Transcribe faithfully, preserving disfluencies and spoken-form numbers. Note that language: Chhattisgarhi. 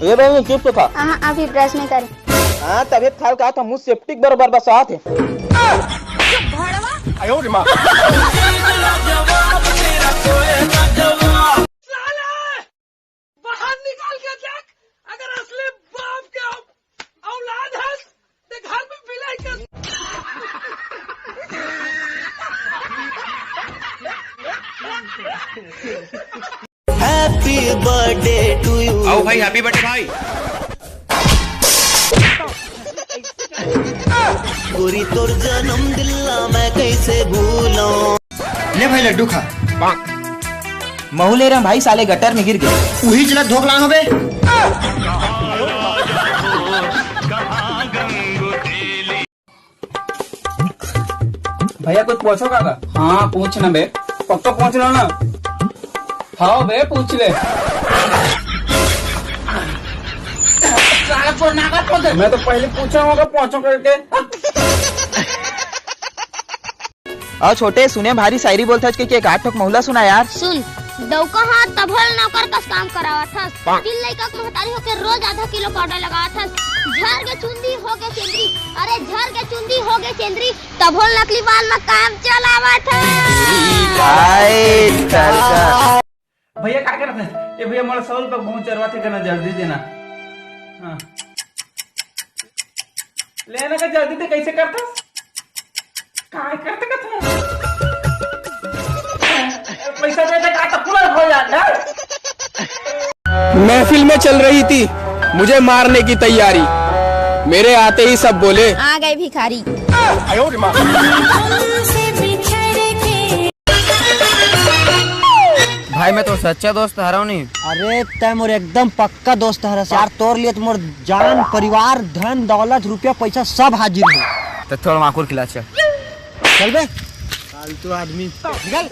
ये भाई, चिप्स खा। हाँ, अभी ब्रश नहीं करे। हाँ, तबीयत खराब का था, मुंह सेप्टिक बरोबर बसात हे। साले, बाहर निकाल के देख, अगर असली बाप के औ-, औलाद हस, ते घर में बिलाई के Happy birthday to you। आओ भाई, happy birthday भाई। गोरी तोर जन्मदिन ला मैं कैसे भूलूं। ले भाई लड्डू खा। महू ले रहे भाई, साले गटर में गिर गए। उही चला धोक लांग हवे। भैया, कुछ पूछो काका? हाँ, पूछ ना बे, पक्का पूछ लो ना। हाँ बे, पूछ ले। साला तोर नाका पोते। मैं तो पहले पूछा होगा, पूछो करके। अउ छोटे, सुने भारी शायरी बोलथस के, के एक आठ ठोक महुला सुना यार। सुन, डौका हा तभल नौकर कस काम करावत हस। तीन लइका के महतारी होके रोज आधा किलो पाउडर लगावत हस। झर के चुंदी हो के सेंदरी, अरे झर के चुंदी हो के सेंदरी, तभल नकली बाल में काम चलावत हस। आए, टरका। भैया, का करत है? ए भैया, मोला सौ रुपया बहुत जरूरत है, कना जल्दी देना। हाँ। लेना का जल्दी दे, कैसे करता? काय करते का था? पैसा देते का तो पूरा हो जाता। महफिल में चल रही थी मुझे मारने की तैयारी, मेरे आते ही सब बोले, आ गए भिखारी। भाई, मैं तो सच्चा दोस्त हरव नहीं। अरे, तै मोर एकदम पक्का दोस्त हरस यार। तोर लिए तो मोर जान, परिवार, धन, दौलत, रुपया, पैसा सब हाजिर है। तो थोड़ा माकुर खिला, चल। चल बे, फालतू आदमी। निकल।